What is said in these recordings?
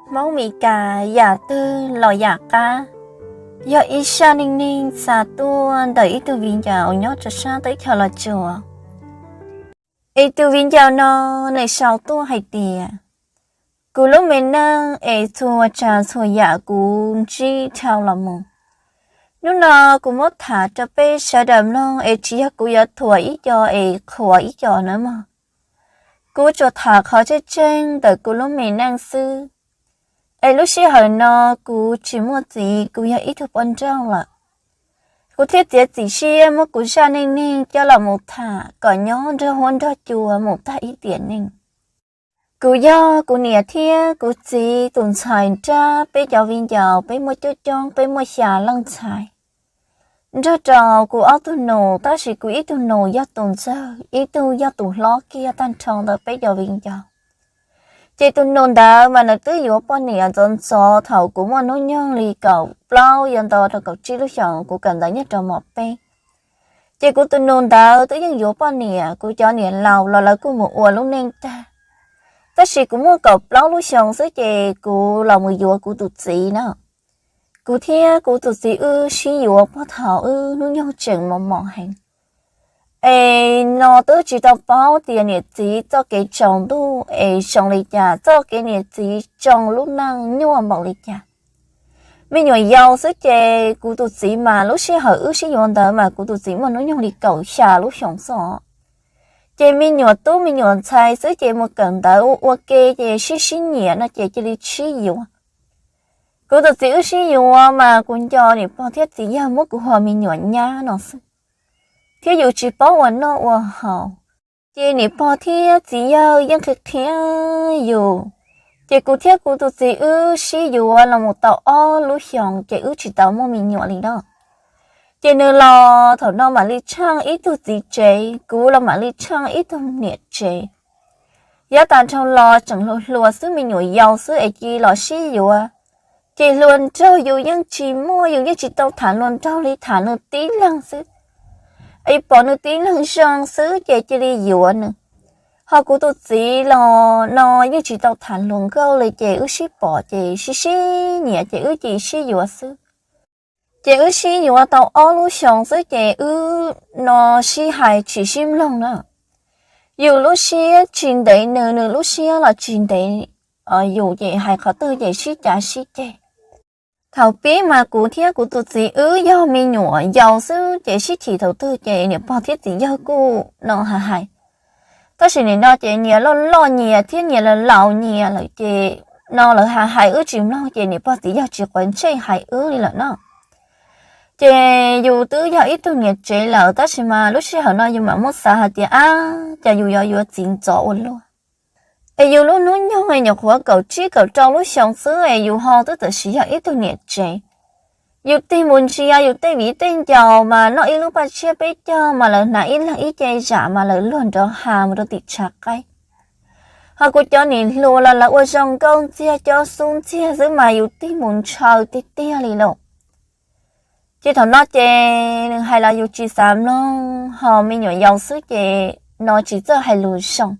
Hmoob Mes Kas yam twg los yam qab, yog ib zaj neej neeg xa tuaj ntawm ib tug viv ncaus nyob rau sab teb chaws Los Tsuas. Es tus viv ncaus no nws sau tuaj hais tias, kuv lub me neej es txhua tsav txhua yam kuv ntsib dhau los mus. Hnub no kuv muab tham rau peb sawv daws mloog es tsis yog kuv yuav thuam ib co es qhuas ib co na mog. Kuv tsuas tham qhov tseeb tseeb ntawm kuv lub me neej xwb. Es lub sij hawm no kuv tsis muaj txiv, kuv yog ib tug poj nrauj lawm. Kuv thiaj txiav txim siab muab kuv zaj neej neeg coj los mus tham kom nyob nrog huab nrog cua mus tag ib tiam neeg. Kuv yog kuv niam thiab kuv txiv tus ntxhais nrab, peb cov viv ncaus peb muaj coob coob, peb muaj xya leej ntxhais. Nrog rau kuv ob tug nus, tab sis kuv ib tug nus yog tus ntxawg, ib tug yog tus hlob kiag tag nrho ntawm peb cov viv ncaus. Ces tus nus ntawd mas nws twb yuav poj niam ntxov ntxov thaum kuv muaj hnub nyoog li kaum plaub yuav nto rau kaum tsib lub xyoos, kuv kawm ntawv nyob rau mos peb. Ces kuv tus nus ntawd twb yeej yuav poj niam, kuv cov niam laus los lawv kuj mus ua lub neej tag. Tab sis kuv muaj kaum plaub lub xyoos xwb ces kuv los mus yuav kuv tus txiv na. Kuv thiab kuv tus txiv wb sib yuav puag thaum wb hnub nyoog tseem mos mos heev. Es no twb tsis tau paub tias niam txiv txoj kev tsaus ntuj es zoo li cas, txoj kev niam txiv tsoo lub neej nyuaj npaum li cas. Me nyuam yaus xwb ces kuv tus txiv mas lub sij hawm wb sib yuav ntawd mas kuv tus txiv muaj hnub nyoog li kaum xya lub xyoos xwb os. Ces me nyuam tub me nyuam ntxhais xwb ces mus kawm ntawv ua ua ke ces sib sib nyiam no ces cia li sib yuav. Kuv tus txiv wb sib yuav mas kuv nco niam pog thiab txiv yawg muab kuv ho me nyuam nyab no xwb, thiab yus tsis paub ua noj ua haus. Ces niam pog thiab txiv yawg yeej qhia qhia yus. Ces kuv thiab kuv tus txiv wb sib yuav los mus tau ob lub xyoos ces wb tsis tau muaj me nyuam li no. Ces nws los thaum no mam li tsheej ib tug txiv tsev, kuv los mam li tsheej ib tug niam tsev. Yav tas dhau los tseem hluas hluas xwb, me nyuam yaus xwb es cia los sib yuav. Ces hluas nraug yus yeej tsis muaj, yus yeej tsis tau tham hluas nraug li, tham nws tib leeg xwb. Es pom nws tib leeg zoo xwb ces cia li yuav nws. Ho kuv tus txiv los no yeej tsis tau tham hluas nkauj li ces wb sib pom ces sib sib nyiam ces wb cia li sib yuav xwb. Ces wb sib yuav tau ob lub xyoos xwb ces wb no sib hais tsis sib mloog na. Yus lub siab tsis ntev nws, nws lub siab los tsis ntev yus ces hais qhov twg ces sib cav sib ceg. Thaum pib mas kuv thiab kuv tus txiv wb yog me nyuam yaus xwb ces sib chim thaum twg ces niam pog thiab txiv yawg kuj no hais hais. Tab sis nim no ces nyias loj loj nyias thiab nyias laus laus nyias lawm ces no lawv hais hais wb tsis mloog ces niam pog txiv yawg tsis quav ntsej hais wb li lawm no. Ces yus twb yog ib tug niam tsev lawm tab sis mas lub sij hawm no yus mam muab xav hais tias ab cas yus yuav yuav txiv ntxov ua luaj. Es yus lub hnub nyoog nyuam qhuav kaum tsib kaum rau lub xyoo xwb es yus ho twb txawm sis yog ib tug niam tsev. Yus tig mus ntsia yus tej viv tej ncaus mas noj ib lub paj tshiab peb caug mas lawv hnav ib leeg ib ce zam mas lawv luag nrov ha mus rau tim tshav qaib. Ho kuv cov niam hluas los lawv ua zoo nkauj ntxiag, cob xub ntxiag xwb mas yus tig mus ntshaw tiag tiag li lauj. Ces thaum no ces nws hais los yus tsis xav mloog, ho me nyuam yaus xwb ces no tsis txawj hais lus zoo.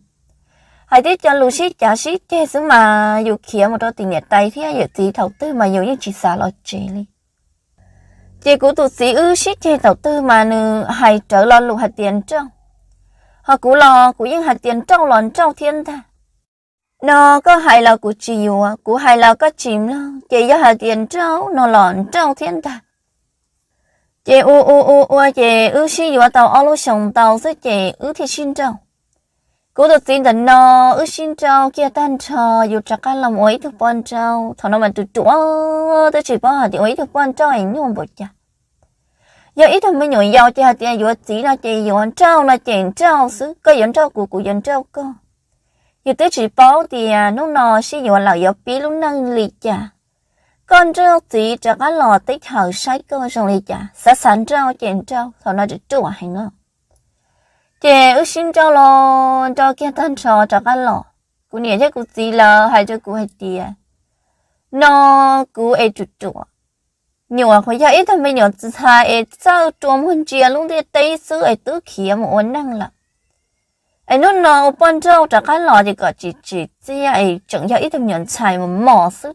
Hais tib co lus sib cav sib ceg xwb mas yus khiav mus rau tim niam tais thiab yawm txiv thaum twg mas yus yeej tsis xav los tsev li. Ces kuv tus txiv wb sib ceg thaum twg mas nws hais rawv lo lus hais tias nrauj. Ho kuv los kuv yeej hais tias nrauj los nrauj thiab ntag. No koj hais los kuv tsis yuav, kuv hais los koj tsis mloog, ces yog hais tias nrauj no los nrauj thiab ntag. Ces ua ua ua ua ces wb sib yuav tau ob lub xyoos ntau xwb ces wb thiaj sib nrauj. Kuv tus txiv ntawm no wb sib nrauj kiag tag nrho, yus rov qab los ua ib tug poj nrauj. Thaum no mas ruam ruam twb tsis paub hais tias ua ib tug poj nrauj es nyuaj npaum cas. Yog ib tug me nyuam yaus ces hais tias yuav txiv no ces yuav, nrauj no ces nrauj xwb, koj yuav nrauj kuv, kuv yuav nrauj koj. Yus twb tsis paub tias hnub no sib yuav lawm yuav pib lub neej li cas. Koj nrauj txiv rov qab los teb chaws saib koj zoo li cas, xav xav nrauj ces nrauj, thaum no ruam ruam heev no. Ces wb sib nrauj los nrauj kiag tag nrho rov qab los, kuv niam thiab kuv txiv lawv hais rau kuv hais tias, no kuv es ruam ruam, nyuam qhuav yog ib tug me nyuam ntxhais es txawj rua muag ntsia lub ntiaj teb xwb es twb khiav mus ua neej lawm. Es hnub no ua poj nrauj rov qab los ces kom tsis tsim txiaj es tseem yog ib tug me nyuam ntxhais mos mos xwb.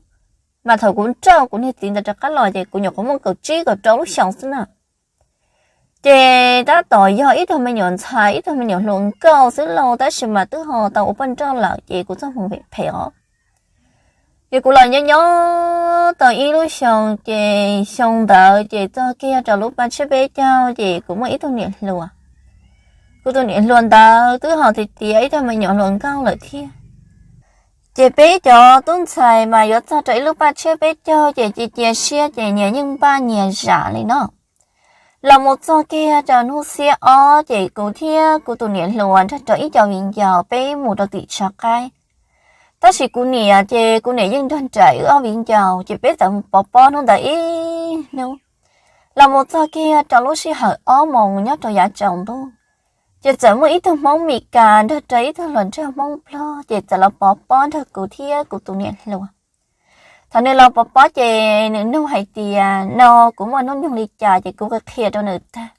Mas thaum kuv nrauj kuv niag txiv ntawd rov qab los ces kuv nyuam qhuav muaj kaum tsib kaum rau lub xyoos xwb na. Ces tab tom yog ib tug me nyuam ntxhais ib tug me nyuam hluas nkauj xwb lauj, tab sis mas twb ho tau ua poj nrauj lawm ces kuv txoj hmoo phem phem os. Ces kuv los nyob nyob tau ib lub xyoo ces xyoo ntawd ces txog kiag rau lub paj tshiab peb caug ces kuv muaj ib tug niam hluas. Kuv tus niam hluas ntawd twb ho tiav tiav ib tug me nyuam hluas nkauj lawm thiab. Ces peb cov tub ntxhais mas yuav txog rau ib lub paj tshiab peb caug ces cia cia siab ces nyias yeej npaj nyias zam li no. Los mus txog kiag rau hnub xiab ob ces kuv thiab kuv tus niam hluas nrog rau ib co viv ncaus peb mus rau tim tshav qaib. Tab sis kuv niam ces kuv niam yeej nrog nraim wb ob viv ncaus ces peb txawm mus pov pob hnub ntawd ib hnub. Los mus txog kiag rau lub sij hawm ob moos nyob rau yav tsaus ntuj, ces txawm muaj ib tug Hmoob Mes Kas nrog rau ib tug hluas nraug Hmoob Nplog ces txawm los pov pob nrog kuv thiab kuv tus niam hluas. Thaum nws los pov pob ces nws nug hais tias no kuv muaj hnub nyoog li cas ces kuv qhia qhia rau nws tag.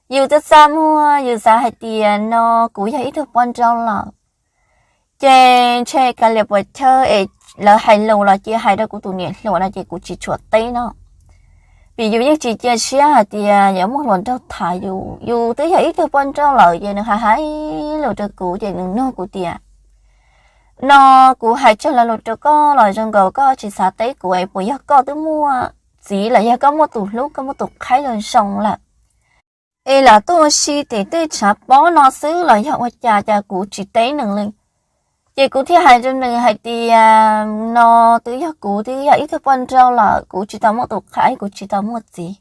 Yus txaj txaj muag yus xav hais tias no kuv yog ib tug poj nrauj lawm, ces ntshe kav liam puas chawj es lawv hais lus los cia hais rau kuv tus niam hluas no ces kuv tsis tshua teb no. Vim yus yeej tsis cia siab hais tias yuav muaj hluas nraug tham yus, yus twb yog ib tug poj nrauj lawm ces nws hais hais lus rau kuv ces nws nug kuv tias no kuv hais tsawg lo lus rau koj los zoo nkaus koj tsis xav teb kuv es puas yog koj twb muaj txiv los yog koj muaj tus hlub koj muaj tus qhaib zoo zoo lawm es lam tuaj ua si tim tej tshav pob no xwb los yog ua cas cas kuv tsis teb nws li. Ces kuv thiaj hais rau nws hais tias no twb yog kuv twb yog ib tug poj nrauj lawm, kuv tsis tau muaj tus qhaib kuv tsis tau muaj txiv.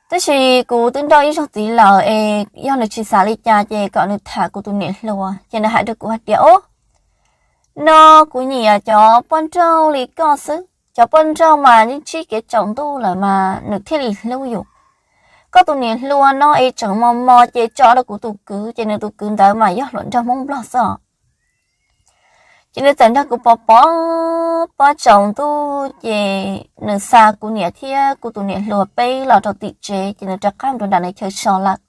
Tab sis kuv twb nrauj ib zaug txiv lawm es yog nws tsis xav li cas ces kom nws tham kuv tus niam hluas. Ces nws hais rau kuv hais tias o, no kuv nyiam cov poj nrauj li koj xwb, cov poj nrauj mas yeej tsib kev tsaus ntuj lawm mas nws thiaj li hlub yus. Koj tus niam hluas no es tseem mos mos ces tso rau kuv tus kwv ces nws tus kwv ntawd mas yog hluas nraug Hmoob Nplog xwb os. Ces nws txawm nrog kuv pov pob pob tsaus ntuj ces nws xa kuv niam thiab kuv tus niam hluas peb los rau tim tsev ces nws rov qab mus rau nram nws chaw so lawm.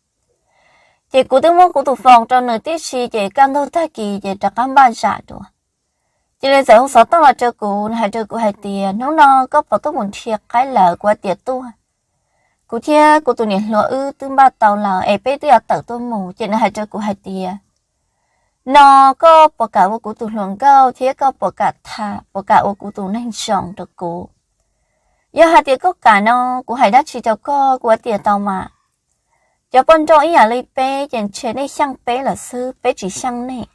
Ces kuv twb muab kuv tus foos rau nws tib si ces kaj ntug tag kis ces rov qab npaj zam dua. Ces nws txawm hu xov tooj los rau kuv, nws hais rau kuv hais tias hnub no koj puas tuaj mus nrhiav qaib lawm, kuv hais tias tuaj. Kuv thiab kuv tus niam hluas wb twb npaj tau lawm es peb twb yuav tawm tuaj mus ces nws hais rau kuv hais tias no koj puas kam ua kuv tus hluas nkauj thiab koj puas kam tham puas kam ua kuv tus neeg zoo rau kuv. Yog hais tias koj kam no kuv hais dab tsi rau koj kuv hais tias tau mas. Cov poj nrauj ib yam li peb ces ntshe nej xyeej peb lawm xwb, peb tsis xyeej nej.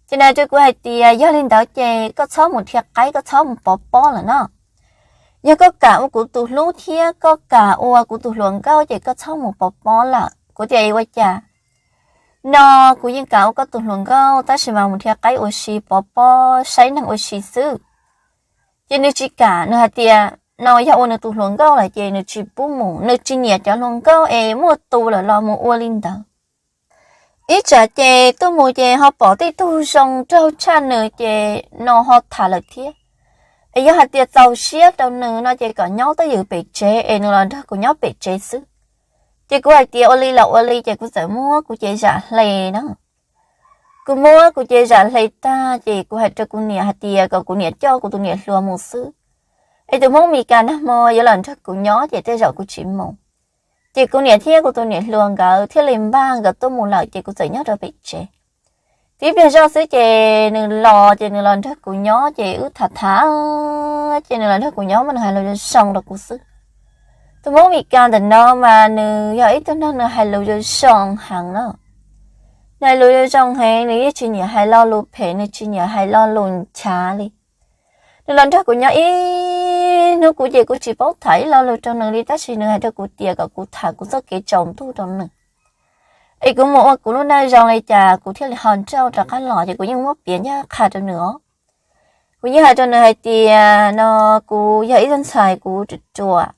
Ces nws hais rau kuv hais tias yog li ntawd ces koj txhob mus nrhiav qaib, koj txhob mus pov pob lawm no. Yog koj kam ua kuv tus hlub thiab koj kam ua kuv tus hluas nkauj ces koj txhob mus pov pob lawm. Kuv tias ua cas? No kuv yeej kam ua koj tus hluas nkauj tab sis mas mus nrhiav qaib ua si pov pob saib neeg ua si xwb. Ces nws tsis kam, nws hais tias no yog ua nws tus hluas nkauj lawm ces nws tsis pub mus, nws tsis nyiam cov hluas nkauj es muaj tus lawm los mus ua li ntawd. Ib tsam ces tuaj mus ces ho pom tej tug zoo nraug tshaj nws ces no ho tham lawm thiab. Es yog hais tias txaus siab rau nws no ces kom nyob twj ywm pem tsev es nws los nrog kuv nyob pem tsev xwb. Ces kuv hais tias ua li los ua li ces kuv txawm muab kuv cev zam hle na. Kuv muab kuv cev zam hle tag ces kuv hais rau kuv niam hais tias kom kuv niam coj kuv tus niam hluas mus xwb. Es tus Hmoob Mes Kas nag hmo yuav los nrog kuv nyob ces tej zaum kuv tsis mus. Ces kuv niam thiab kuv tus niam hluas nkawd thiaj li npaj nkawd tuaj mus lawm ces kuv txawm nyob rau pem tsev. Tib pliag zoj xwb ces nws los ces nws los nrog kuv nyob ces wb tham tham, ces nws los nrog kuv nyob mas nws hais lus zoo zoo rau kuv xwb. Tus Hmoob Mes Kas ntawm no mas nws yog ib tug neeg nws hais lus zoo zoo heev na. Nws hais lus zoo zoo heev, nws yeej tsis nyiam hais lo lus phem, nws tsis nyiam hais lo lus nchav li. Nws los nrog kuv nyob ib hnub kuv ces kuv tsis paub tham ib lo lus rau nws li tab sis nws hais rau kuv tias kom kuv tham kuv txoj kev tsaus ntuj rau nws. Es kuv mus ua kuv lub neej zoo li cas kuv thiaj li ho nrauj rov qab los ces kuv yeej muab piav ncaj qha rau nws os. Kuv yeej hais rau nws hais tias no kuv yog ib tug ntxhais kuv ruam ruam,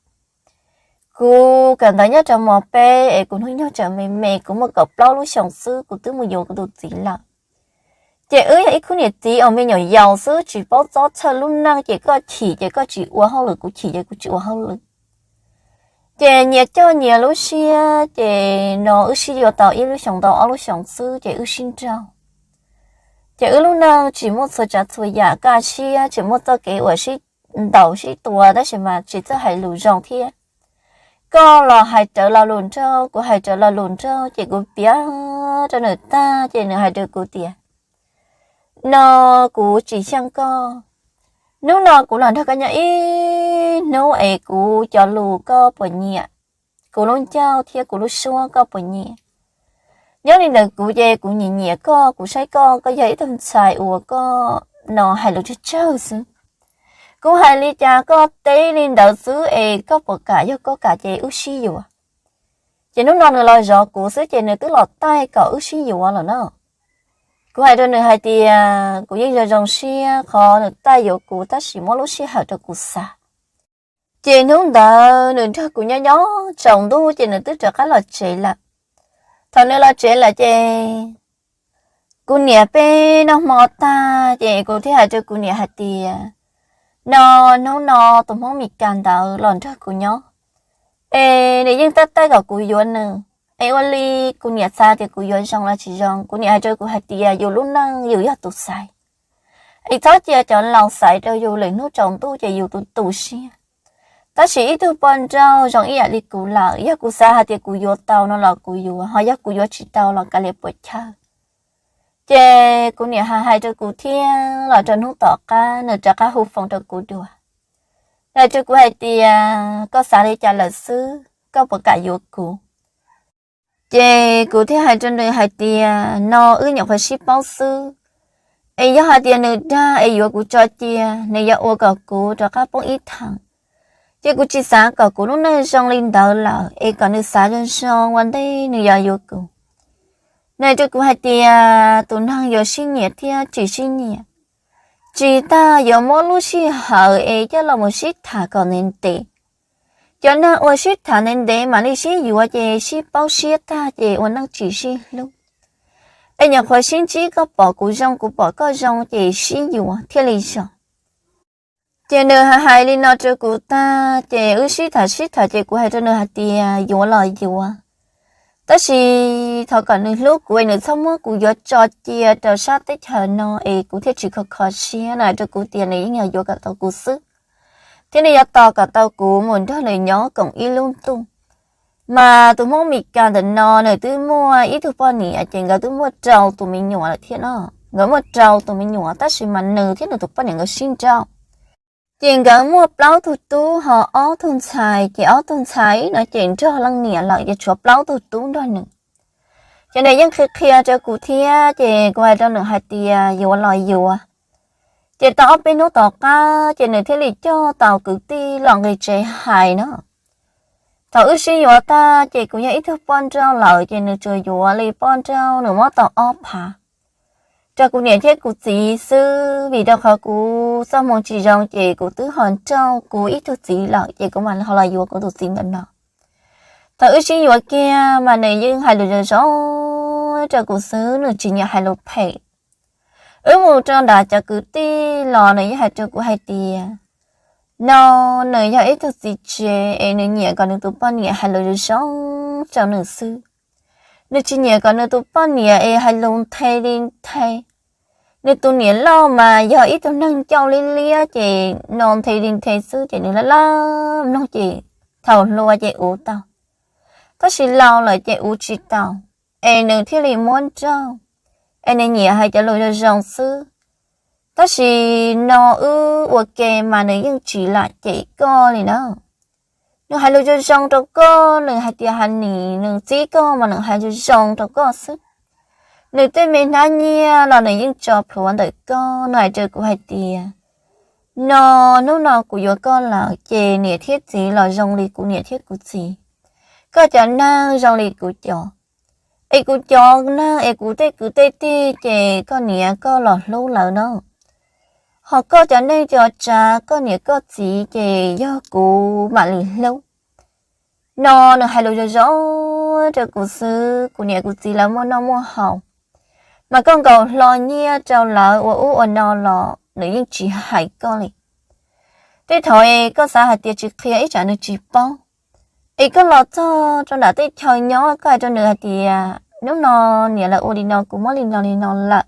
kuv kawm ntawv nyob rau mos peb es kuv hnub nyoog tseem me me, kuv muaj kaum plaub lub xyoos xwb kuv twb mus yuav kuv tus txiv lawm. Ces wb yog ib khub niam txiv uas me nyuam yaus xwb tsis paub txob txhawj lub neej ces koj chim ces koj tsis ua hauj lwm, kuv chim ces kuv tsis ua hauj lwm. Ces nyias coj nyias lub siab, ces no wb sib yuav tau ib lub xyoos ntau ob lub xyoos xwb ces wb sib nrauj. Ces wb lub neej tsis muaj txhua tsav txhua yam kaj siab, tsis muaj txoj kev uas sib ntaus sib tua, tab sis mas tsis txawj hais lus zoo thiab. Koj los hais rawv lo lus nrauj, kuv hais rawv lo lus nrauj, ces kuv piav rau nws tag ces nws hais rau kuv tias, no kuv tsis xyeej koj. Hnub no kuv los nrog koj nyob ib hnub es kuv cov lus koj puas nyiam, kuv lub ncauj thiab kuv lub suab koj puas nyiam. Nyob li ntawd kuv ces kuv nyiam nyiam koj, kuv saib koj, koj yog ib tug ntxhais uas koj no hais lus tsawg tsawg xwb. Kuv hais li cas koj teb li ntawd xwb es koj puas kam, yog koj kam ces wb sib yuav. Ces hnub no nws los zov kuv xwb ces nws twb los taij kom wb sib yuav lawm na. Kuv hais rau nws hais tias kuv yeej zoo zoo siab qhov nws taij yuav kuv tab sis muab lub sij hawm rau kuv xav. Ces hnub ntawd nws nrog kuv nyob nyob tsaus ntuj ces nws twb rov qab los tsev lawm. Thaum nws los tsev lawm ces kuv niam peb noj hmo tag ces kuv thiaj hais rau kuv niam hais tias, no hnub no tus Hmoob Mes Kas ntawd los nrog kuv nyob, es nws yeej taij taij kom kuv yuav nws, es ua li kuv niam xav tias kuv yuav zoo los tsis zoo. Kuv niam hais rau kuv hais tias yus lub neej yus yog tus xaiv, es txhob cia cov laus xaiv rau yus, lwm hnub tsaus ntuj ces yus tus tu siab. Tab sis ib tug poj nrauj zoo ib yam li kuv lawm, yog kuv xav hais tias kuv yuav tau no los kuv yuav, ho yog kuv yuav tsis tau los kav liam puas chawj. Ces kuv niam hais hais rau kuv thiab los rau hnub tom qab nws rov qab hu foos rau kuv dua. Nws hais rau kuv hais tias koj xav li cas lawm xwb, koj puas kam yuav kuv? Ces kuv thiaj hais rau nws hais tias no wb nyuam qhuav sib paub xwb, es yog hais tias nws dag es yuav kuv tso cia, nws yuav ua kom kuv rov qab poob ib thaum. Ces kuv tsis xav kom kuv lub neej zoo li ntawd lawm, es kom nws xav zoo zoo ua ntej nws yuav yuav kuv. Nws hais rau kuv hais tias tus neeg yuav sib nyiam thiab tsis sib nyiam, tsis tas yuav muab lub sij hawm es coj los mus sib tham kom ntev ntev. Cov neeg uas sib tham ntev ntev mam li sib yuav ces sib paub siab tag ces ua neej tsis sib hlub. Es nyuam qhuav sib ntsib, koj pom kuv zoo kuv pom koj zoo ces sib yuav thiaj li zoo. Ces nws hais hais li no rau kuv tag ces wb sib tham sib tham ces kuv hais rau nws hais tias yuav los yuav, tab sis thov kom nws hlub kuv es nws txhob muab kuv yuav tso cia rau sab teb chaws no es kuv thiaj tsis kho kho siab. Nws hais rau kuv tias nws yeej yog yuav kom tau kuv xwb, thiab nws yuav tos kom tau kuv mus nrog nws nyob koom ib lub ntuj. Mas tus Hmoob Mes Kas ntawm no nws twb muaj ib tug poj niam ces nkawd twb muaj rau tus me nyuam lawm thiab no. Nkawd muaj rau tus me nyuam tab sis mas nws thiab nws tus poj niam nkawd sib nrauj. Ces nkawd muaj plaub tug tub ho ob tug ntxhais, ces ob tug ntxhais no ces nrog leej niam lawm ces tshuav plaub tug tub nrog nws. Ces nws yeej qhia qhia rau kuv thiab ces kuv hais rau nws hais tias yuav los yuav. Ces tau ob peb hnub tom qab ces nws thiaj li coj tau kwv tij los nqis tsev hais no. Thaum wb sib yuav tag ces kuv yog ib tug poj nrauj lawm ces nws tsuas yuav li poj nrauj, nws muab tau ob phav rau kuv niam thiab kuv txiv xwb, vim rau qhov kuv txoj hmoo tsis zoo ces kuv twb ho nrauj kuv ib tug txiv lawm ces kuv mam ho los yuav kuv tus txiv ntawm no. Thaum wb sib yuav kiag mas nws yeej hais lus zoo zoo rau kuv xwb, nws tsis nyiam hais lus phem. Wb mus rau nram cov kwv tij los nws yeej hais rau kuv hais tias no nws yog ib tug txiv tsev es nws nyiam kom nws tus poj niam hais lus zoo zoo rau nws xwb. Nws tsis nyiam kom nws tus poj niam es hais lus nthe li nthe. Nws tus niam loj mas yog ib tug neeg ncauj liab liab ces no nthe li nthe xwb ces nws laj laj mloog ces thaum hluas ces uv tau, tab sis laus lawm ces uv tsis tau, es nws thiaj li muab nrauj, es nws nyiam hais cov lus zoo zoo xwb. Tab sis no wb ua ke mas nws yeej tsis lam cem koj li na. Nws hais lus zoo zoo rau koj, nws hais tias honey, nws txib koj mas nws hais zoo zoo rau koj xwb. Nws tej me hnab nyiaj los nws yeej tso plhuav ntawm koj. Nws hais rau kuv hais tias no hnub no kuv yuav koj lawm ces niam thiab txiv los zoo li kuv niam thiab kuv txiv, koj cov neeg zoo li kuv cov, es kuv cov neeg es kuv tej kwv tej tij ces koj niam koj los hlub lawv no, ho koj cov neej cov tsav koj niam koj txiv ces yog kuv mam li hlub. No nws hais lus zoo zoo rau kuv xwb, kuv niam kuv txiv lawv muaj noj muaj haus, mas koj nkaus hlo nyiaj rau lawv ua ub ua no los nws yeej tsis hais koj li. Tej thaum koj xav hais tias tsis qhia ib tsam nws tsis paub, Es koj los txog rau nram teb chaws nyob, koj hais rau nws hais tias hnub no niam lawv ua li no, kuv muab li no li no lawm.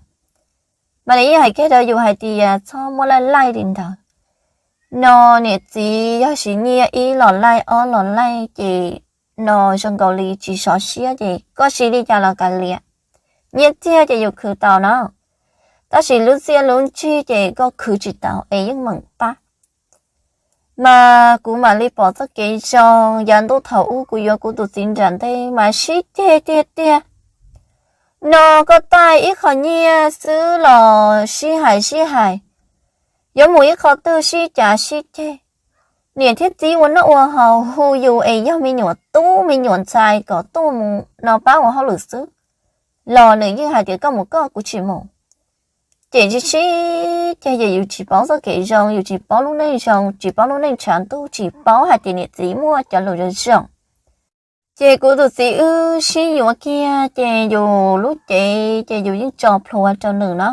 Mas nws yeej hais kiag rau yus hais tias txhob muab laij laij li ntawd. No niam txiv yog siv nyiaj ib los laij ob los laij ces no zoo nkaus li tsis sov siab, ces koj siv li cas los kav liam, nyiaj txiag ces yus khwv tau no, tab sis lub txiaj lub ntsig ces koj khwv tsis tau es yeej meem pab. Mas kuv mam li pom txoj kev zoo, yav ntuj thaum ub kuv yuav kuv tus txiv nram ntej mas sib ceg tiag tiag. No koj taij ib qho nyiaj xwb los sib hais sib hais, yuav mus ib qho twg sib cav sib ceg. Niam thiab txiv ua noj ua haus hu yus es yog me nyuam tub me nyuam ntxhais kom tuaj mus no pab ua hauj lwm xwb, los nws yeej hais tias koj mus koj, kuv tsis mus. Ces sib sib ceg ces yus tsis paub txoj kev zoo, yus tsis paub lub neej zoo, tsis paub lub neej tshav ntuj, tsis paub hais tias niam txiv muaj cov lus zoo zoo. Ces kuv tus txiv wb sib yuav kiag ces yus lub cev ces yus yeej tso plhuav rau nws no.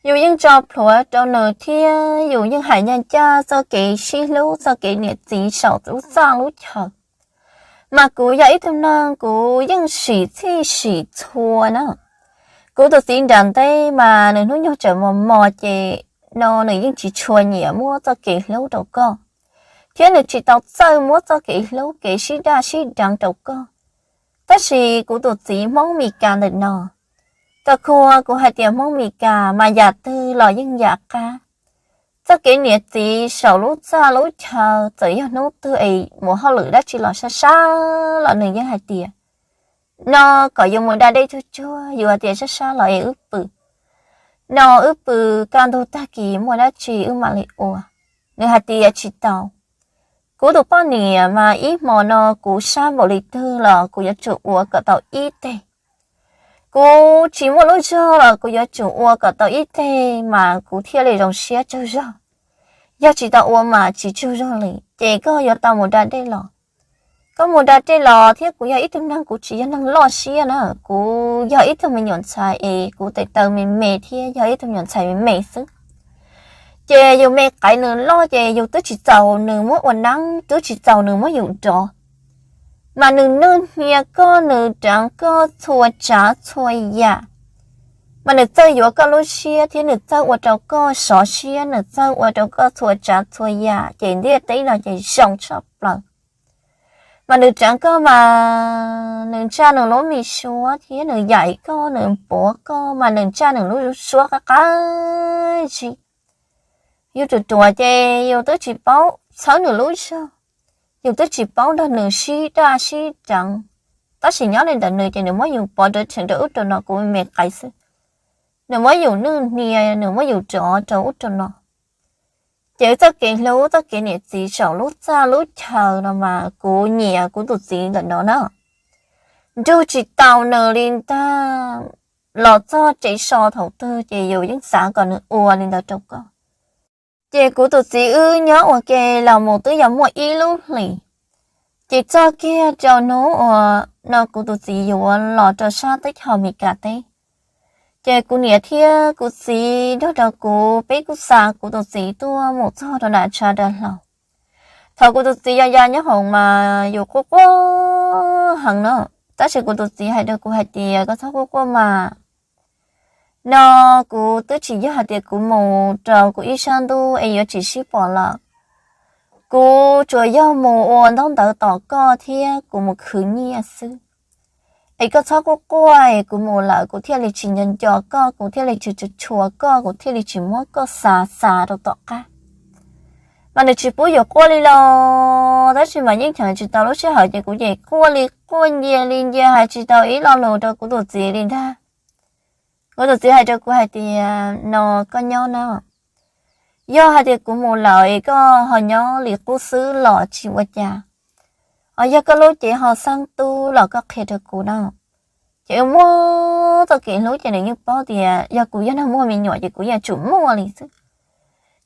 Yus yeej tso plhuav rau nws thiab yus yeej hais ncaj ncaj txoj kev sib hlub, txoj kev niam txiv saum lub txaj lub chaw. Mas kuv yog ib tug neeg kuv yeej sim txhij sim txhua na. Kuv tus txiv nram ntej mas nws hnub nyoog tseem mos mos ces no nws yeej tsis tshua nyiam muab txoj kev hlub rau koj, thiab nws tsis tau txawj muab txoj kev hlub kev sib daj sib deev rau koj. Tab sis kuv tus txiv Hmoob Mes Kas ntawm no, tau khuv kuv hais tias Hmoob Mes Kas mas yam twg los yeej yam qab. Txoj kev niam txiv saum lub txaj lub chaw txawm yog hnub twg es mus hauj lwm dab tsi los sab sab los nws yeej hais tias no kom yus mus da dej tsuag tsuag, yus hais tias sab sab los es wb pw. No wb pw kaj ntug tag kis muaj dab tsi wb mam li ua. Nws hais tias tsis tau. Kuv tus poj niam mas ib hmo no kuv sab npaum li twg los kuv yuav tsum ua kom tau ib teg. Kuv tsis muaj lub zog los kuv yuav tsum ua kom tau ib teg mas kuv thiaj li zoo siab tsaug zog. Yog tsis tau ua mas tsis tsaug zog li, ces koj yuav tau mus da dej los. Koj mus da dej los thiab kuv yog ib tug neeg kuv tsis yog neeg loj siab na, kuv yog ib tug me nyuam ntxhais es kuv tes taw me me thiab yog ib tug me nyuam ntxhais me me xwb. Ces yus me qaiv nws loj ces yus twb tsis txaus nws muab ua neeb, twb tsis txaus nws muab yus rov. Mas nws nwj hnia koj, nws raav koj txhua tsav txhua yam. Mas nws txawj yuav koj lub siab thiab nws txawj ua rau koj sov siab, nws txawj ua rau koj txhua tsav txhua yam ces ntiaj teb no ces zoo tshaj plaws. Mas nws raav koj mas nws ntsaj nws lub me suab thiab nws yaim koj, nws puav koj mas nws ntsaj nws lub suab qab qab zib. Yus ruam ruam ces yus twb tsis paub txhawb nws lub zog, yus twb tsis paub nrog nws sib daj sib deev. Tab sis nyob li ntawm nws ces nws muab yus pov rau tseem rau ub rau no, kuv me qaiv xwb. Nws muab yus nwj hnia, nws muab yus rov rau ub rau no. Ces txoj kev hlub txoj kev niam txiv saum lub txaj lub chaw no mas kuv nyiam kuv tus txiv ntawm no na. Nrug tsis tau nws li ntag. Los txog tsev so thaum twg ces yus yeej xav kom nws ua li ntawd rau koj. Ces kuv tus txiv wb nyob ua ke los mus twb yog muaj ib lub hlis. Ces txog kiag rau hnub uas no kuv tus txiv yuav los rau sab teb chaws Amelikas teb, ces kuv niam thiab kuv txiv nrog rau kuv peb kuj xa kuv tus txiv tuaj mus txog rau nram tshav dav hlau. Thaum kuv tus txiv ya ya nyob hoom mas yus quaj quaj heev no, tab sis kuv tus txiv hais rau kuv hais tias koj txhob quaj quaj mas. No kuv twb tsis yog hais tias kuv mus rau kuv ib sab ntuj es yuav tsis sib pom lawm. Kuv tsuas yog mus ua ntaub ntawv tos koj thiab kuv mus khwv nyiaj xwb. Es koj txhob quaj quaj es kuv mus lawm kuv thiaj li tsis nco nco koj, kuv thiaj li tsis tshua tshua koj, kuv thiaj li tsis muab koj xa xa rau tom qab. Mas nws tsis pub yus quaj li los, tab sis mas yeej cheem tsis tau lub sij hawm ces kuv ces quaj li quaj ncia li ncia hais tsis tau ib lo lus rau kuv tus txiv li ntag. Kuv tus txiv hais rau kuv hais tias no koj nyob na, yog hais tias kuv mus lawm es koj ho nyob li qub xwb los tsis ua cas. Os, yog koj lub cev ho xeeb tub los koj qhia rau kuv na. Ces wb muaj txoj kev hlub ces nws yeej paub tias yog kuv yog neeg muaj me nyuam ces kuv yeej tsum muaj li xwb.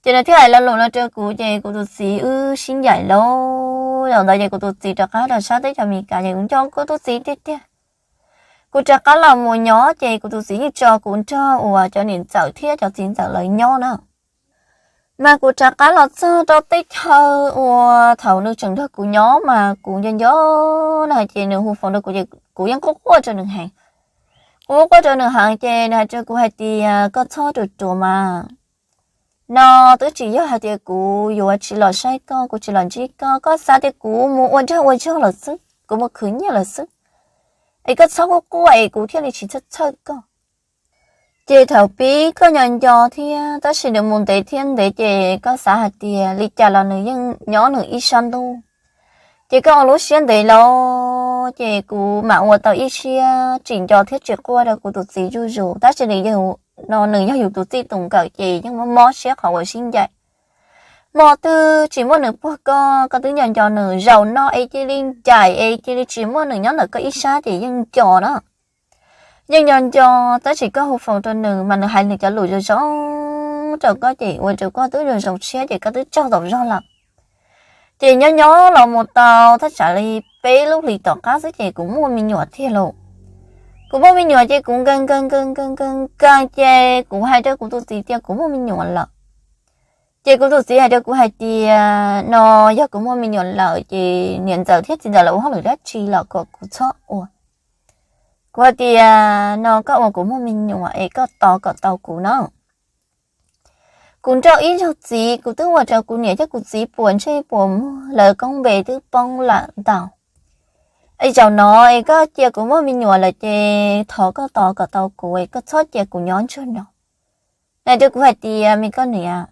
Ces nws thiaj hais lo lus no rau kuv ces kuv tus txiv wb sib ncaim lauj. Zaum ntawd ces kuv tus txiv rov qab rau sab teb chaws Amelikas ces kuv nco kuv tus txiv tiag tiag. Kuv rov qab los mus nyob ces kuv tus txiv yeej tso kuv nrog uas cov niam ntxawm thiab cov txiv ntxawm lawv nyob na. Mas kuv rov qab los txog rau teb chaws uas thaum nws tseem nrog kuv nyob mas kuv nco nco nws ces nws hu foos rau kuv ces kuv yeej quaj quaj rau nws heev. Kuv quaj quaj rau nws heev ces nws hais rau kuv hais tias koj txhob ruam ruam mas, no twb tsis yog hais tias kuv yuav tsis los saib koj, kuv tsis los ntsib koj, koj xav tias kuv mus ua dag ua zog lawm xwb, kuv mus khwv nyiaj lawm xwb, es koj txhob quaj quaj es kuv thiaj li tsis txhawj txhawj koj. Ces thaum pib koj nco nco thiab, tab sis nws mus ntev thiab ntev ces koj xav hais tias li cas los nws yeej nyob nws ib sab ntuj. Ces koj ua lub siab ntev lawm ces kuv mam ua tau ib siab tsis nco thiab tsis quaj rau kuv tus txiv zuj zus, tab sis nws yog, no nws yog yus tus txij tus nkawm ces yeej mob mob siab qhov uas sib ncaim. Hmo twg tsis muaj nws puag koj, koj twb nco nco nws, zaum no es cia li ncaim es cia li tsis muaj nws nyob ntawm koj ib sab ces yeej nco na. Yeej nco nco, tab sis koj hu foos rau nws mas nws hais nws cov lus zoo zoo rau koj ces ua rau koj twb zoo zoo siab ces koj twb tsaug tau zog lawm. Ces nyob nyob los mus tau thaj tsam li peb lub hlis tom qab xwb ces kuv muaj me nyuam tiag lauj. Kuv muaj me nyuam ces kuv nkees nkees nkees nkees nkees nkees ces kuv hais rau kuv tus txiv tias kuv muaj me nyuam lawm. Ces kuv tus txiv hais rau kuv hais tias no yog kuv muaj me nyuam lawm ces niam ntxawm thiab txiv ntxawm lawv ua hauj lwm dab tsi los kom kuv txhob ua. Kuv hais tias no koj ua kuv muaj me nyuam es koj tos kom tau kuv na. Kuv nrauj ib zaug txiv, kuv twb ua rau kuv niam thiab kuv txiv puas ntsej puas muag, lawv koob npe twb poob lawm ntau. Es zaum no es koj cia kuv muaj me nyuam lawm ces thov koj tos kom tau kuv es koj txhob cia kuv nyob ntsuag no. Nws hais rau kuv hais tias me koj niam,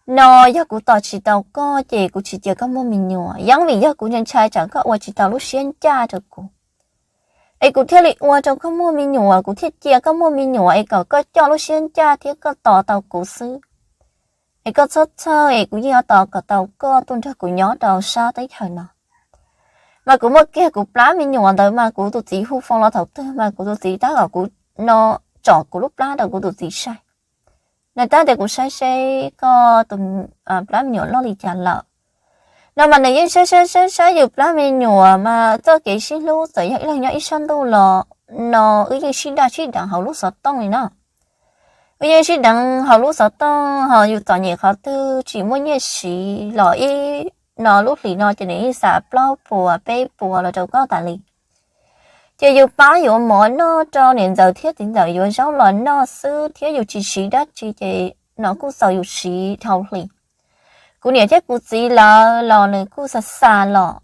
no yog kuv tos tsis tau koj ces kuv tsis cia koj muaj me nyuam, yeej vim yog kuv ntshai ntshai tsam koj ua tsis tau lub siab ncaj rau kuv, es kuv thiaj li ua rau koj muaj me nyuam, kuv thiaj cia koj muaj me nyuam es kom koj coj lub siab ncaj thiab koj tos tau kuv xwb. Es koj txhob txhawj es kuv yeej yuav tos kom tau koj tuaj nrog kuv nyob rau sab teb chaws no. Mas kuv muaj kiag kuv plab me nyuam ntawd mas kuv tus txiv hu foos los thaum twg mas kuv tus txiv tab kom kuv, no tsom kuv lub plab rau kuv tus txiv saib. Nws tab tias kuv saib seb koj tus plab me nyuam loj li cas lawm. No mas nws yeej saib saib saib saib yus plab me nyuam mas txoj kev sib hlub txawm yog ib leeg nyob ib sab ntuj los no wb yeej sib daj sib deev hauv lub xov tooj li na. Wb yeej sib deev hauv lub xov tooj ho yus txom nyem qhov twg tsis muaj nyiaj siv los ib, no lub hlis no ces nws yeej xa plaub puas peb puas los rau koj tas li. Ces yus pab yuav mov noj rau niam ntxawm thiab txiv ntxawm yuav zaub los noj xwb thiab yus tsis siv dab tsi ces no kuj xaus yus siv dhau hli. Kuv niam thiab kuv txiv lawv los nws kuj xa xa los,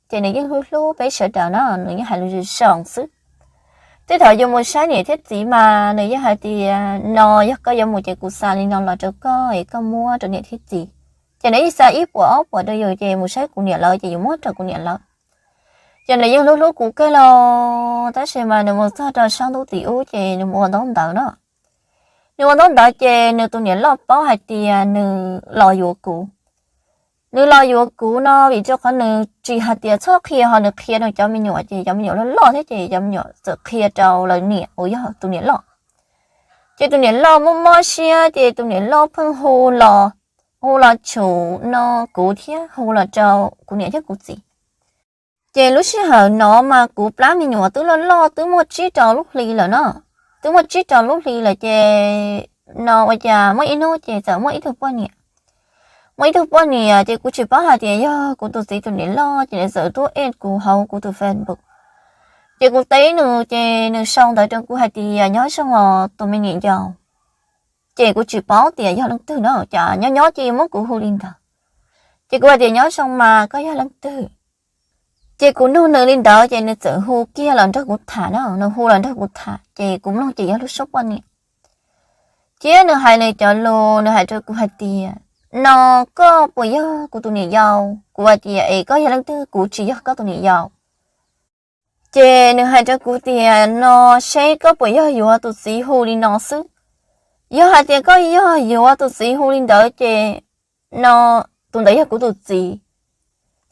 ces nws yeej hlub hlub peb sawv daws na, nws yeej hais lus zoo zoo xwb. Tej thaum yus mus saib niam thiab txiv mas nws yeej hais tias no yog koj yuav mus ces kuv xa li no los rau koj es koj muab rau niam thiab txiv. Ces nws yeej xa ib puas ob puas rau yus ces mus saib kuv niam lawv ces yus muab rau kuv niam lawv. Ces nws yeej hlub hlub kuv kawg los, tab sis mas nws mus txog rau sab ntuj tim ub ces nws mus ua ntaub ntawv no. Nws ua ntaub ntawv ces nws tus niam loj paub hais tias nws los yuav kuv. Nws los yuav kuv no vim rau qhov nws tsis hais tias txhob qhia ho nws qhia rau cov me nyuam ces cov me nyuam loj loj thiab ces cov me nyuam txawm qhia rau lawv niam uas yog tus niam loj. Ces tus niam loj mob mob siab ces tus niam loj pheej hu los, hu los tshum no kuv thiab hu los rau kuv niam thiab kuv txiv. Ces lub sij hawm no mas kuv plab me nyuam twb loj loj twb muaj tsib rau lub hli lawm no. Twb muaj tsib rau lub hli lawm ces no ua cas muaj ib hnub ces txawm muaj ib tug poj niam. Muaj ib tug poj niam ces kuv tsis paub hais tias yog kuv tus txiv tus niam loj ces nws txawm tuaj add kuv hauv kuv tus Facebook. Ces kuv teb nws ces nws sau ntawv rau kuv hais tias nyob zoo os tus me niam yau. Ces kuv tsis paub tias yog leej twg no, cas nyob nyob ces muab kuv hu li ntawd. Ces kuv hais tias nyob zoo mas koj yog leej twg. Ces kuv nug nws li ntawd ces nws txawm hu kiag los nrog kuv tham no, nws hu los nrog kuv tham ces kuv mloog ces yog lub suab poj niam. Thiab nws hais nws cov lus, nws hais rau kuv hais tias no koj puas yog kuv tus niam yau? Kuv hais tias es koj yog leej twg? Kuv tsis yog koj tus niam yau. Ces nws hais rau kuv tias no seb koj puas yog yuav tus txiv hu li no xwb. Yog hais tias koj yog yuav tus txiv hu li ntawd ces no tus ntawd yog kuv tus txiv.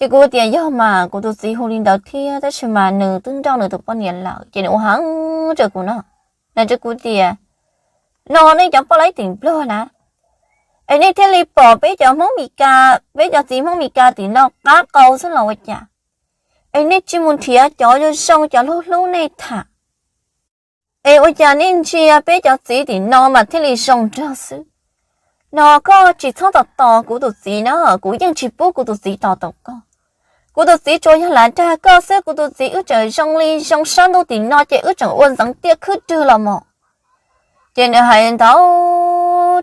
Ces kuv tias yog mas, kuv tus txiv hu li ntawd thiab tab sis mas nws twb nrauj nws tus poj niam lawm. Ces nws ua heev rau kuv no, nws rau kuv tias no nej cov poj laib tim Nplog na, es nej thiaj li pom peb cov Hmoob Mes Kas, peb cov txiv Hmoob Mes Kas tim no qab qau xwb los ua cas? Es nej tsis mus nrhiav cov zoo zoo, cov hlub hlub nej tham, es ua cas nej ntsia peb cov txiv tim no mas thiaj li zoo nraug xwb? No koj tsis txhob tos tos kuv tus txiv na, kuv yeej tsis pub kuv tus txiv tos tos koj. Kuv tus txiv tsuas yog lam dag koj xwb, kuv tus txiv wb tseem zoo li zoo sab ntuj tim no ces wb tseem ua ntxeev tiaj khwb rwg los mos. Ces nws hais ntau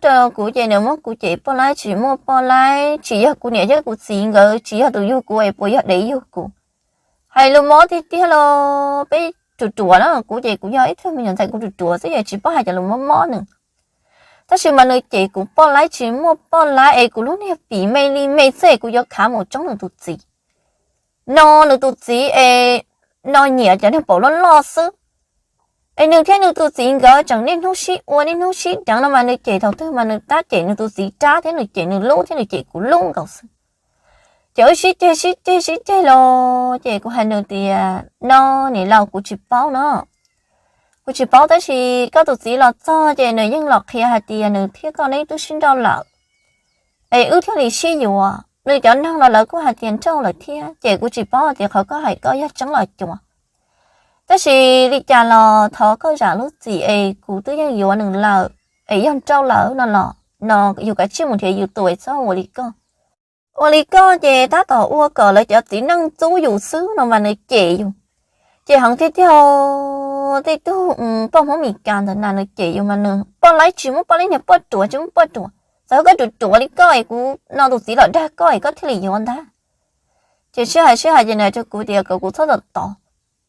rau kuv ces nws muab kuv cem poj laib tsis muaj poj laib, tsis yog kuv niam thiab kuv txiv nkawd tsis yog tus yug kuv es puas yog dev yug kuv. Hais lus mob tiag tiag los peb ruam ruam na, kuv ces kuv yog ib tug me nyuam ntxhais kuv ruam ruam xwb ces tsis paub hais cov lus mob mob nws. Tab sis mas nws cem kuv poj laib tsis muaj poj laib es kuv lub niag pim me li me xwb es kuv yuav khav mus tsoob nws tus txiv. No nws tus txiv es no nyiam cov niag paum loj loj xwb. Es nws thiab nws tus txiv nkawd tseem niaj hnub sib ua niaj hnub sib deev no mas nws cem thaum twg mas nws tab cem nws tus txiv rab thiab nws cem nws lub thiab nws cem kuv lub nkaus xwb. Ces wb sib ceg sib ceg sib ceg los ces kuv hais nws tias no, niam laus, kuv tsis paub no. Kuv tsis paub tab sis koj tus txiv los txog ces nws yeej los qhia hais tias nws thiab koj neb twb sib nrauj lawm es wb thiaj li sib yuav. Nws cov neeg los lawv kuj hais tias nrauj lawm thiab ces kuv tsis paub tias qhov koj hais koj yog tseeb los cuav. Tab sis li cas los thov koj zam lub txim es kuv twb yeej yuav nws lawm, es yog nrauj lawm no los no yus kav tsij mus nrhiav yus tus es txhob ua li koj. Ua li koj ces tab tom ua kom lawv cov txiv neej txub yus xwb no mas nws cem yus. Ces heev tiag tiag, tej tug poj Hmoob Mes Kas ntawd na nws cem yus mas nws poj laib tsis muaj poj laib niag poj ruam tsis muaj poj ruam. Txawm koj ruam ruam li koj es kuv no tus txiv los dag koj es koj thiaj li yuav ntag. Ces sib hais sib hais ces nws hais rau kuv tias kom kuv txhob tos tos,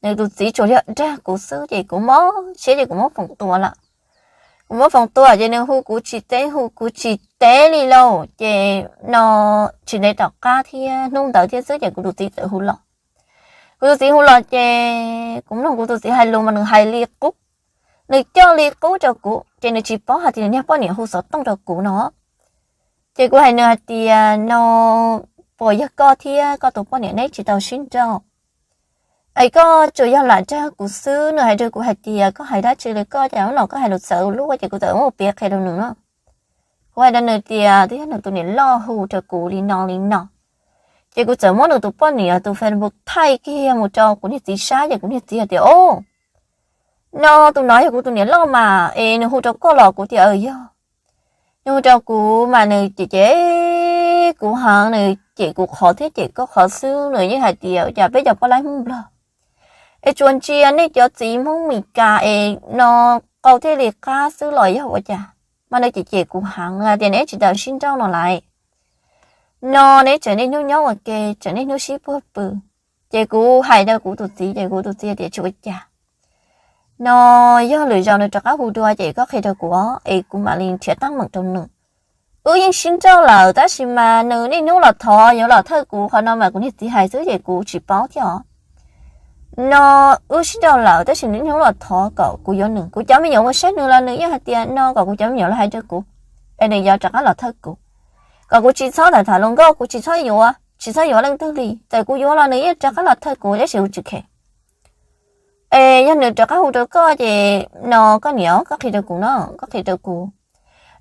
nws tus txiv tsuas yog dag kuv xwb ces kuv mob siab ces kuv muab foom tua lawm. Kuv muab foom tua ces nws hu kuv tsis teb hu kuv tsis teb li lauj ces no tsis ntev tom qab thiab hnub ntawd thiab xwb ces kuv tus txiv txawm hu los. Kuv tus txiv hu los ces kuv mloog kuv tus txiv hais lus mas nws hais li qub, nws coj li qub rau kuv ces nws tsis paub hais tias nws niag poj niam hu xov tooj rau kuv no. Ces kuv hais nws hais tias no, puas yog koj thiab koj tus poj niam neb tsis tau sib nrauj es koj tsuas yog lam dag kuv xwb? Nws hais rau kuv hais tias koj hais dab tsi li koj, cas hnub no koj hais lus txawv ua luaj, ces kuv txawm muab piav qhia rau nws na. Kuv hais rau nws tias twb yog nws tus niam loj hu rau kuv li no li no. Ces kuv txawm muab nws tus poj niam tus Facebook thaij kiag mus rau kuv niag txiv saib ces kuv niag txiv hais tias o, no tus no yog kuv tus niam loj mas es nws hu rau koj los? Kuv tias yog. Nws hu rau kuv mas nws cem cem kuv heev, nws cem kuv qhov thiab cem koj qhov xwb. Nws yeej hais tias cas peb cov poj laib Hmoob Nplog es tsuas ntsia nej cov txiv Hmoob Mes Kas es no qau thiaj li qab xwb los yog ua cas? Mas nws cem cem kuv heev hais tias neb tsis tau sib nrauj no lawm, no neb tseem niaj hnub nyob ua ke, tseem niaj hnub sib puag pw. Ces kuv hais rau kuv tus txiv ces kuv tus txiv tias tsis ua cas, no yog lwm zaus nws rov qab hu dua ces koj qhia rau kuv es kuv mam li nrhiav teeb meem rau nws. Wb yeej sib nrauj lawm tab sis mas nws niaj hnub los thov yuav los thawj kuv, qhov no mas kuv niag txiv hais xwb ces kuv tsis paub thiab os. No wb sib nrauj lawm tab sis nws niaj hnub los thov kom kuv yuav nws. Kuv cov me nyuam mus saib nws los nws yeej hais tias no kom kuv cov me nyuam los hais rau kuv es nws yuav rov qab los thawj kuv, kom kuv tsis txhob tham tham luag nkauj, kuv tsis txhob yuav, tsis txhob yuav leej twg li, txawm kuv yuav los nws yeej rov qab los thawj kuv tab sis kuv tsis khe. Es yog nws rov qab hu rau koj ces no koj niam, koj qhia rau kuv no, koj qhia rau kuv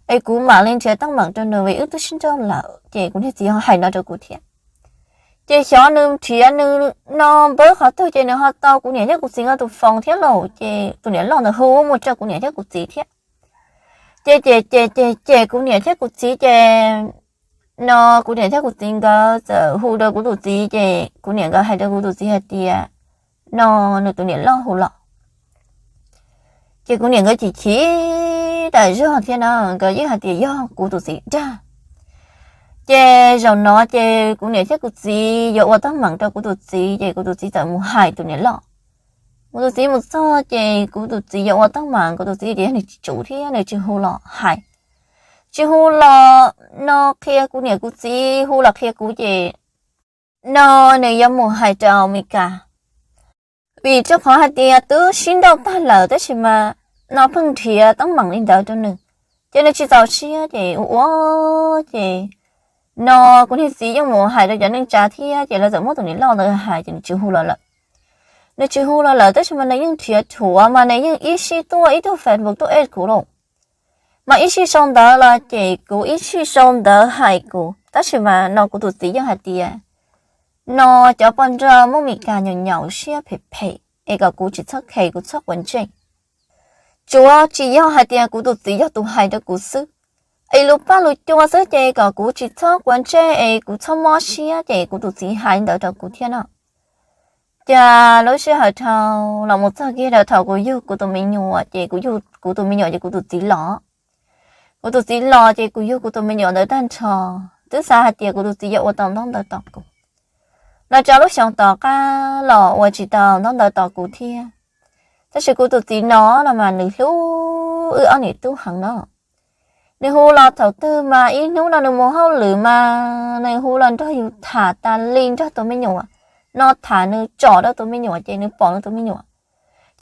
es kuv mam li nrhiav teeb meem rau nws, vim wb twb sib nrauj lawm. Ces kuv niag txiv ho hais no rau kuv thiab. Ces xyov nws nrhiav nws no npawb qhov twg ces nws ho tau kuv niam thiab kuv txiv nkawd tus foos thiab lauj, ces tus niam loj ntawd hu mus rau kuv niam thiab kuv txiv thiab. Ces ces ces ces ces kuv niam thiab kuv txiv ces no kuv niam thiab kuv txiv nkawd txawm hu rau kuv tus txiv ces kuv niam nkawd hais rau kuv tus txiv hais tias no nws tus niam loj hu los. Ces kuv niam nkawd chim chim tas zog thiab no, nkawd yeej hais tias yog kuv tus txiv dag. Ces zaum no ces kuv niam thiab kuv txiv yuav ua teeb meem rau kuv tus txiv ces kuv tus txiv txawm mus hais tus niam loj. Kuv tus txiv mus txog ces kuv tus txiv yuav ua teeb meem, kuv tus txiv tias yog nws tsis tsum thiab nws tsis hu los hais, tsis hu los no qhia kuv niam kuv txiv, hu los qhia kuv ces no nws yuav mus hais rau Amelikas. Vim rau qhov hais tias twb sib nrauj tag lawm tab sis mas no pheej nrhiav teeb meem li ntawd rau nws, ces nws tsis txaus siab ces ua ua ces no kuv niag txiv yeej mus hais rau cov neej tsa thiab ces lawv txawm muab tus niam loj ntawd hais ces nws tsis hu los lawm. Nws tsis hu los lawm tab sis mas nws yeej nrhiav rhuav mas nws yeej ib sij tuaj ib tug Facebook tuaj ej kuv lauj. Mas ib sij sau ntawv los ces kuv ib sij sau ntawv hais kuv, tab sis mas no kuv tus txiv yeej hais tias no cov poj nrauj Hmoob Mes Kas nyaum nyaum siab phem phem es kom kuv tsis txhob khe, kuv txhob quav ntsej. Tsuav tsis yog hais tias kuv tus txiv yog tus hais rau kuv xwb, es lus paj lus cua xwb ces kom kuv tsis txhob quav ntsej es kuv txhob mob siab ces kuv tus txiv hais li ntawd rau kuv thiab no. Ces lub sij hawm dhau los mus txog kiag rau thaum kuv yug kuv tus me nyuam ces kuv yug kuv tus me nyuam ces kuv tus txiv los. Kuv tus txiv los ces kuv yug kuv tus me nyuam ntawd tag nrho, twb xav hais tias kuv tus txiv yuav ua tau ntaub ntawv tos kuv. Los rau lub xyoo tom qab los ua tsis tau ntaub ntawv tos kuv thiab. Tab sis kuv tus txiv no los mas nws hlub wb ob niam tub heev no. Nws hu los thaum twg mas ib hnub no nws mus hauj lwm mas nws hu los nrog yus tham tas li nrog tus me nyuam, no tham nws tsom rau tus me nyuam ces nws pom nws tus me nyuam.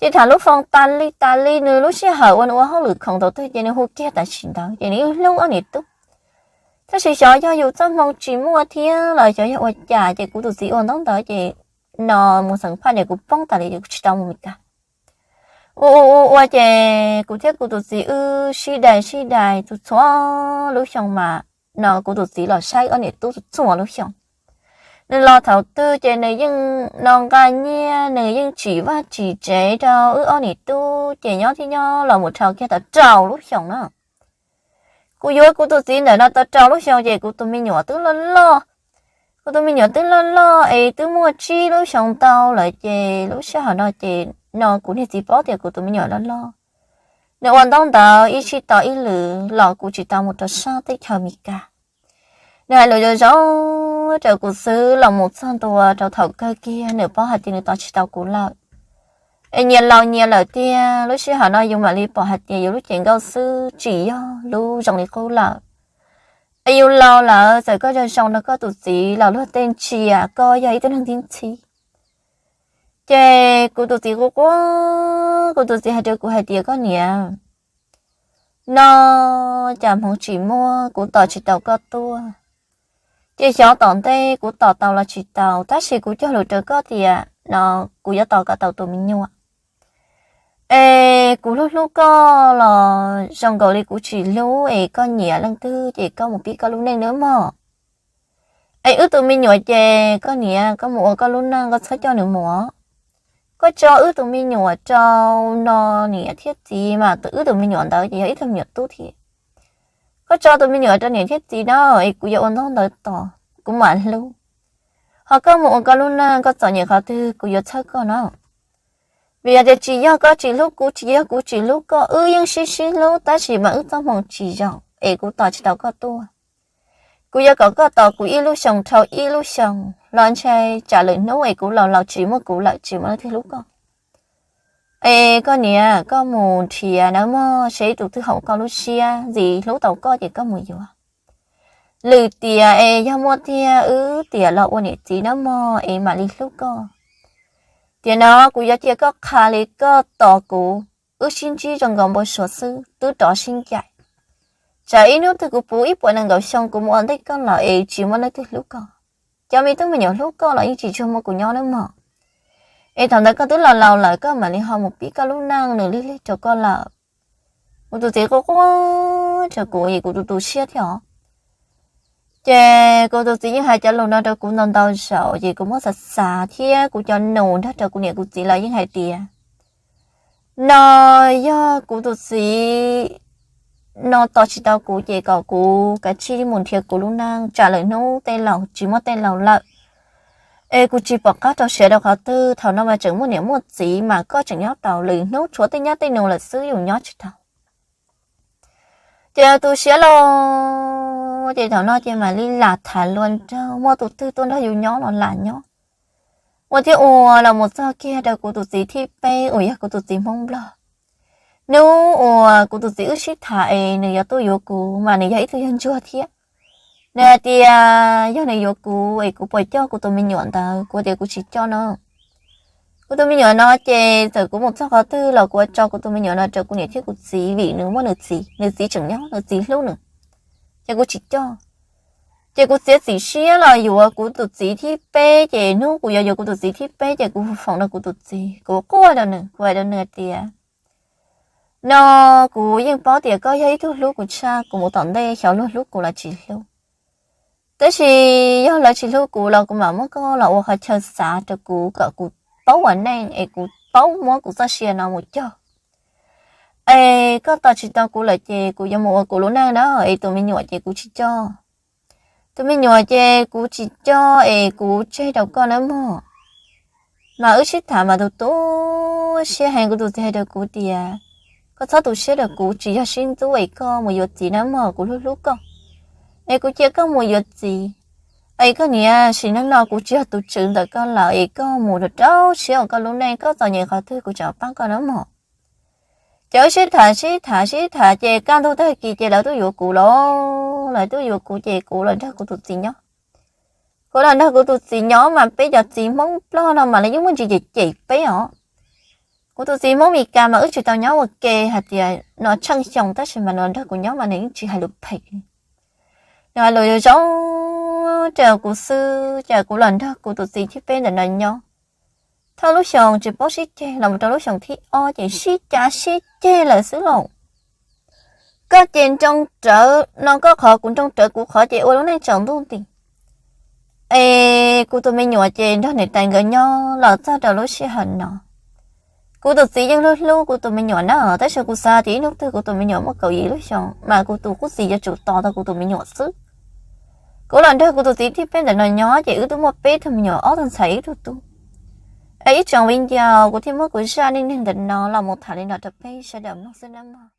Ces tham lub foos tas li tas li, nws lub sij hawm uas nws ua hauj lwm khoom thaum twg ces nws hu kiag tam sim ntawd ces nws yeej hlub ob niam tub. Tab sis xyov yog yus txoj hmoo tsis muaj thiab los xyov yog ua cas ces kuv tus txiv ua ntaub ntawv ces no mus xeem phaj ces kuv poob tas li ces kuv tsis tau mus Meskas. Ua ua ua ua ces kuv thiab kuv tus txiv wb sib dai sib dai txhua txhua lub xyoo mas no kuv tus txiv los saib ob niam tub txhua txhua lub xyoo. Nws los thaum twg ces nws yeej no nqa nyiaj, nws yeej tsim vaj tsim tsev rau wb ob niam tub ces nyob thiab nyob los mus dhau kiag tau rau lub xyoo na. Kuv yuav kuv tus txiv ntawm no tau rau lub xyoo ces kuv tus me nyuam twb loj loj. Kuv tus me nyuam twb loj loj es twb muaj tsib lub xyoo ntau lawm ces lub sij hawm no ces no kuv niag txiv paub tias kuv tus me nyuam loj loj. Nws ua ntaub ntawv ib sij tau ib lwm los kuv tsis tau mus rau sab teb chaws Meskas. Nws hais lus zoo zoo rau kuv xwb los mus txog ntua rau thaum kawg kiag nws paub hais tias nws tos tsis tau kuv lawm. Es nyias laus nyias lawm tiag, lub sij hawm no yus mam li pom hais tias yus lub cev nkauj xwb tsis yog lub zoo li qub lawm. Es yus laus lawm, txawm koj zoo zoo rau koj tus txiv los luag tej ntsia koj yog ib tug neeg ntxhib ntxhib. Ces kuv tus txiv quaj quaj, kuv tus txiv hais rau kuv hais tias koj niam, no cas hmoov tsis muaj kuv tos tsis tau koj tuaj. Ces xyov tom ntej kuv tos tau los tsis tau, tab sis kuv cog lus rau koj tias no kuv yuav tos kom tau tus me nyuam. Es kuv hlub hlub koj los zoo nkaus li kuv tsis hlub es koj nyiam leej twg ces koj mus pib koj lub neej nawb mog. Es wb tus me nyuam ces koj niam koj mus ua koj lub neej, koj txhob coj nws mus. Koj tso wb tus me nyuam rau no niam thiab txiv mas wb tus me nyuam ntawd ces yog ib tug me nyuam tub thiab. Koj tso tus me nyuam rau niam thiab txiv no es kuv yuav ua ntaub ntawv tos, kuv mam hlub. Ho koj mus ua koj lub neej, koj txom nyem qhov twg kuv yuav txhawb koj no. Vim yog tias tsis yog koj tsis hlub kuv, tsis yog kuv tsis hlub koj, wb yeej sib sib hlub tab sis mas wb txoj hmoo tsis zoo es kuv tos tsis tau koj tuaj. Kuv yuav kom koj tos kuv ib lub xyoo dhau ib lub xyoo los ntshe tsam lwm hnub es kuv laus laus tsis muaj kuv lawm tsis muaj leej twg hlub koj. Es koj niam, koj mus nrhiav nawb mog, seb ib tus twg haum koj lub siab, ntxim hlub tau koj ces koj mus yuav. Lwm tiam es yog muaj tiag wb tiam los ua niam txiv nawb mog es mam li hlub koj. Tiam no kuv yuav cia koj qha li koj tos kuv, wb sib ntsib zoo nkaus npau suav xwb twb rov sib ncaim. Tsam ib hnub twg kuv puv ib puas nees nkaum xyoo kuv mus ua ntej koj lawm es tsis muaj leej twg hlub koj, cov me tub me nyuam hlub koj los yeej tsis tshua muaj kuv nyob nawb mog. Es thaum ntawd koj twb laus laus lawm koj mam li ho mus pib koj lub neej, nws lig lig rau koj lawm. Kuv tus txiv quaj quaj rau kuv es kuv tu tu siab thiab os. Ces kuv tus txiv yeej hais cov lus no rau kuv ntau ntau zaus ces kuv muab xav xav thiab kuv cov nus nrog rau kuv niam kuv txiv lawv yeej hais tias no yog kuv tus txiv no tos tsis tau kuv ces kom kuv kav tsij mus nrhiav kuv lub neej, tsam lwm hnub tej laus tsis muaj tej laus lawm es kuv tsis pom qab rau siav rau qhov twg. Thaum no mas tseem muaj niam muaj txiv mas koj tseem nyob tau, lwm hnub tshuav tej nyab tej nus lawm xwb yus nyob tsis tau. Ces tu siab los ces thaum no ces mam li lam tham luag nraug, muaj tus twg tuaj nrog yus nyob los lam nyob. Ua thiab ua los mus txog kiag rau kuv tus txiv thib peb uas yog kuv tus txiv Hmoob Nplog. Hnub uas kuv tus txiv wb sib tham es nws yuav tuaj yuav kuv mas nws yog ib tug yawg ntsuag thiab. Nws hais tias yog nws yuav kuv es kuv puas coj kuv tus me nyuam ntawd, kuv tias kuv tsis coj no. Kuv tus me nyuam no ces txawm kuv mus txog qhov twg los kuv ua tso kuv tus me nyuam no rau kuv niam thiab kuv txiv vim nws muaj nws txiv, nws txiv tseem nyob, nws txiv hlub nws, ces kuv tsis coj. Ces kuv txiav txim siab los yuav kuv tus txiv thib peb, ces hnub kuv yuav yuav kuv tus txiv thib peb ces kuv foom rau kuv tus txiv, kuv quaj rau nws, kuv hais rau nws tias no kuv yeej paub tias koj yog ib tug hlub kuv tshaj, kuv mus tom ntej xyov luag hlub kuv los tsis hlub. Tab sis yog lawv tsis hlub kuv los kuv mam muab koj los ua qhov chaw xav rau kuv kom kuv paub ua neej es kuv paub muab kuv txoj sia no mus cog. Es koj tos tsis tau kuv lawm ces kuv yuav mus ua kuv lub neej na, es tus me nyuam ces kuv tsis coj. Tus me nyuam ces kuv tsis coj es kuv tseg rau koj nawb mog. Mas wb sib tham mas tu tu siab heev, kuv tus txiv hais rau kuv tias, koj txhob tu siab rau kuv, tsis yog sib ntxub es koj mus yuav txiv nawb mog, kuv hlub hlub koj. Es kuv cia koj mus yuav txiv. Es koj niam, sim neej no kuv tsis yog tus tswv ntawm koj lawm es koj mus rau rau siab ua koj lub neej, koj txom nyem qhov twg kuv tseem pab koj nawb mog. Ces wb sib tham sib tham sib tham ces kaj ntug tag kis ces lawv tuaj yuav kuv los, lawv tuaj yuav kuv ces kuv los nrog kuv tus txiv nyob. Kuv los nrog kuv tus txiv nyob mas peb cov txiv Hmoob Nplog no mas lawv yeej muaj ntsis cem cem peb os. Kuv tus txiv Hmoob Mes Kas mas wb tsis tau nyob ua ke hais tias no tsheej xyoo, tab sis mas nws los nrog kuv nyob mas nws yeej tsis hais lus phem. Nws hais lus zoo zoo rau kuv xwb, ces kuv los nrog kuv tus txiv thib peb ntawm no nyob. Thauj lub xyoo tsis paub sib ceg los mus rau lub xyoo thib ob ces sib cav sib ceg lawm xwb lauj. Koj ces nroo rawv no koj qhov, kuv nroo rawv kuv qhov ces ua lub neej tsaus ntuj nti. Es kuv tus me nyuam ces nrog niam tais nkawd nyob los txog rau lub sij hawm no. Kuv tus txiv yeej hlub hlub kuv tus me nyuam na, tab sis kuv xav tias ib hnub twg kuv tus me nyuam muaj kaum yim lub xyoo mas kuv tus qub txiv yuav tsum tos tau kuv tus me nyuam xwb. Kuv los nrog kuv tus txiv thib peb ntawm no nyob ces wb twb muaj peb tug me nyuam, ob tug ntxhais ib tug tub. Es ib tsoom viv ncaus, kuv thiaj muab kuv zaj neej neeg ntawm no los mus tham li no rau peb sawv daws mloog xwb nawb mog.